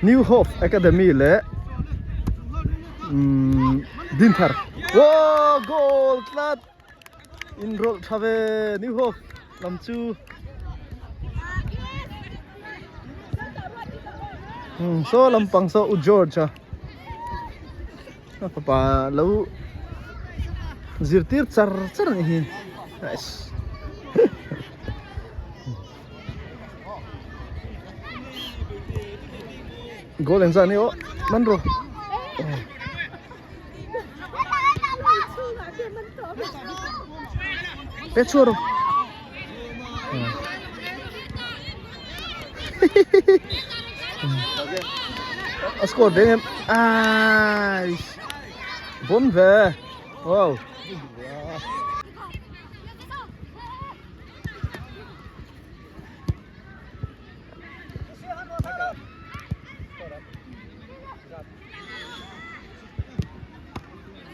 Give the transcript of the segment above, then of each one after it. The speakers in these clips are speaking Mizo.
New Hope Academy leh umm Dinthar wow goal tlat inrawlh tha ve New Hope lam chu umm saw lampang saw U George a a fapa lo zirtir char char a nih hi nice. Goal engzah ni aw man rawh Pet chhuah rawh A score ve em ai bon ve wow.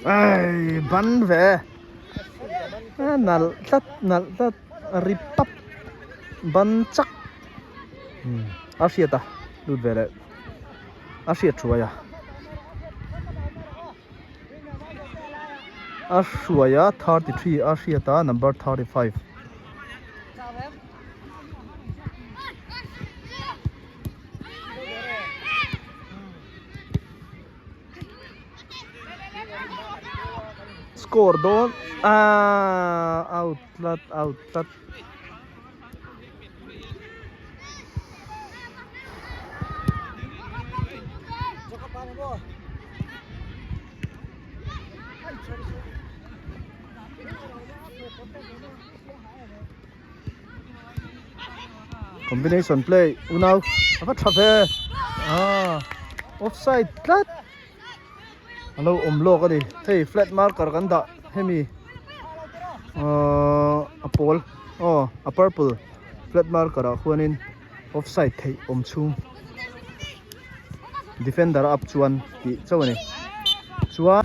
Ai ban ve nalh tlat nalh tlat a ri pap ban chak a hriat a lut ve leh a hriat thuai a. A hruai a 33 a hriat a number 35. Score dawn ah out tlat out tlat. Combination play unau a va tha ve ah offside tlat a lo awm lawk a ni hei flat marker kan dah hemi ahh a pawl aw a purple flat marker ah khuanin offside theih awm chhung defender up chuan tih chauh a ni chuan.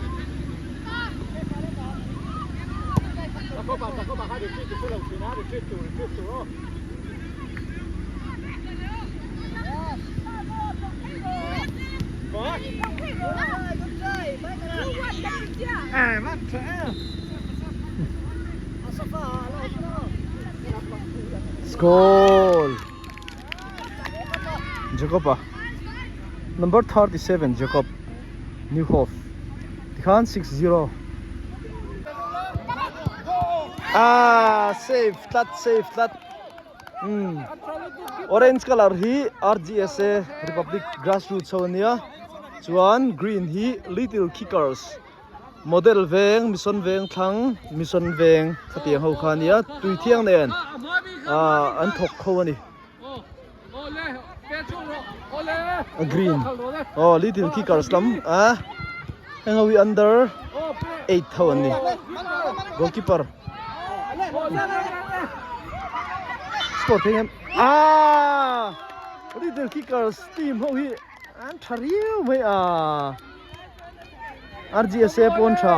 Goal Jacob a number 37 Jacob Newhoff tikhan 6-0 ah save tlat save tlat umm orange colour hi R_G_S_A Republic Grassroots ho ania chuan green hi Little Kickers model veng mission veng thlang mission veng khatiang ho kha ania tui thiang nen ah an thawk kho ani a green aw Little Kickers lam a heng ho hi under 8 ho an ni goalkeeper. Score thei em ah Little Kickers team ho hi an tha riau mai a RGSA pawn tha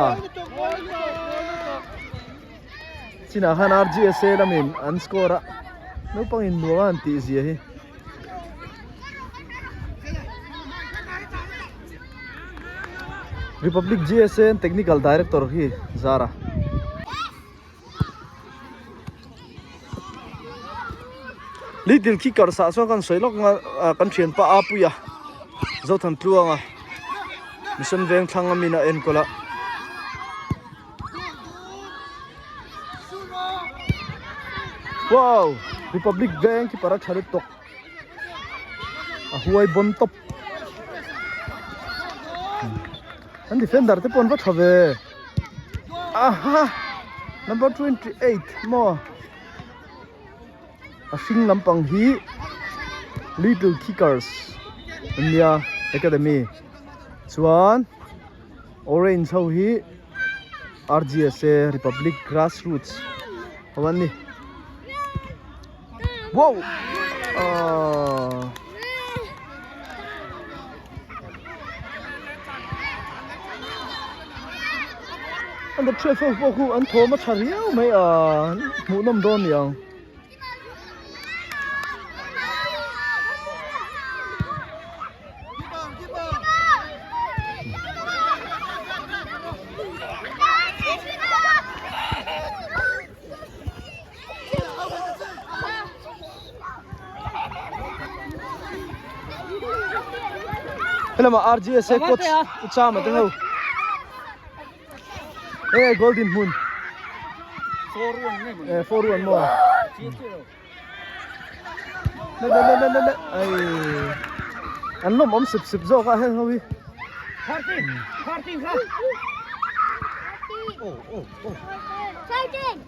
chinah khan RGSA lamin an score a naupang in nuam a an tih zia hi. Republic GSA Technical Director hi Zara. Little Kicker sah chuan kan sawi lawk nga kan thian pa a puia Zothan Tluanga Mission Veng thlang a min a enkawl a. Wow! Republic Veng keeper a tha lutuk. A huai bawn tawp. An defender te pawh an va tha ve. Aha! Number 28 maw? A hring lampang hi Little Kickers an nia Academy. Chuan orange ho hi. RGSA Republic Grassroots ho an ni wow ahh Under 12 ho pawh khu an thawm a tha riau mai a hmuhnawm dawn ni ang. Helama RGSA coach Uchama te ho e golden hmun e 4-1 maw Le le le le le le ai an lawm awm sip sip zawk a heng ho hi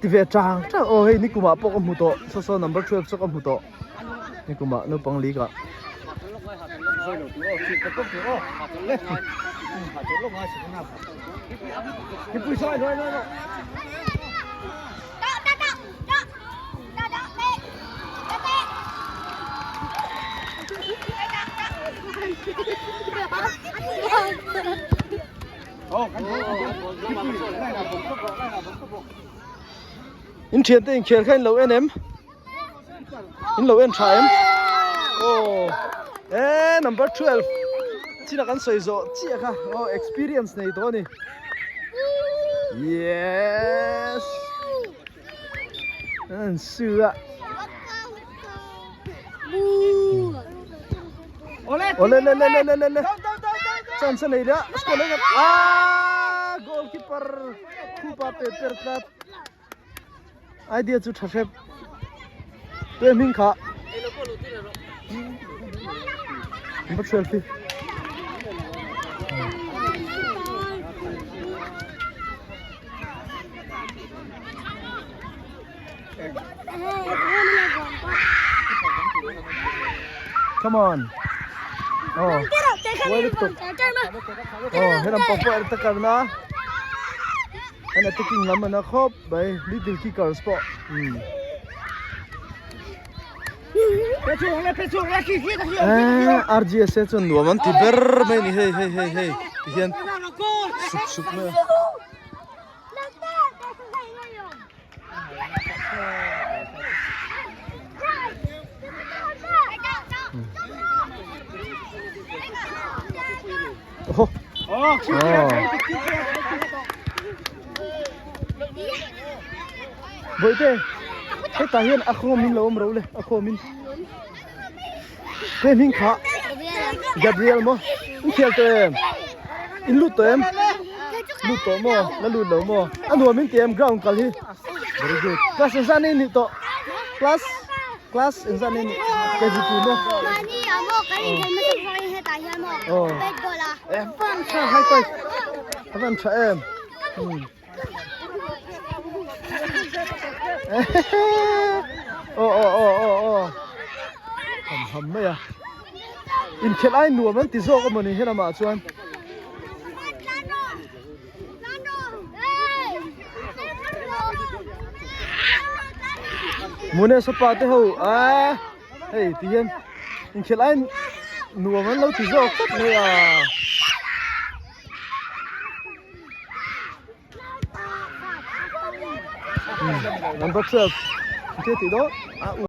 ti ve chang chang aw hei nikumah pawh ka hmu tawh saw saw number 12 saw ka hmu tawh nikumah naupang league ah In thian te inkhel kha in lo en em? In lo en tha em? Aw e number 12 china kan sawi zawh chiah kha aw experience nei tawh a ni. Yes. An su a. Ole le le le le le le. Chance nei la. Score le. Ah, goalkeeper khupa pe per tlat. Idea chu tha hrep. Tue hming kha. Number 12 hi. Come on. Oh. Wait a tuk. Oh, helam pang pawh er takar na. An attacking lam ana khawp mai little kickers pawh. Hmm. Eh, RGSA chuan nuam an ti ber mai ni hei hei hei hei ti hian sup sup mai a. Oh. Oh. Bawihte, hetah hian a khawmin lo awm ro le, a khawmin. Te hming kha Gabriel maw? In khel tawh em? In lut tawh em? Lut tawh maw? La lut lo maw? A nuam in ti em ground kal hi? Very good. Class engzah nei nih tawh? Class class engzah nei nih? KG2 maw? Mahni a maw kan inkhel hmasa zawngin hetah hian maw bat ball a. Eh, van tha high five. A van tha em? Hmm. Aw aw aw aw aw ham ham mai a inkhelh ai nuam an ti zawk a mawni helamah chuan Munes pa te ho a hei ti hian inkhelh ai nuam an lo ti zawk tlat mai a. Number 12 ke ti do a u.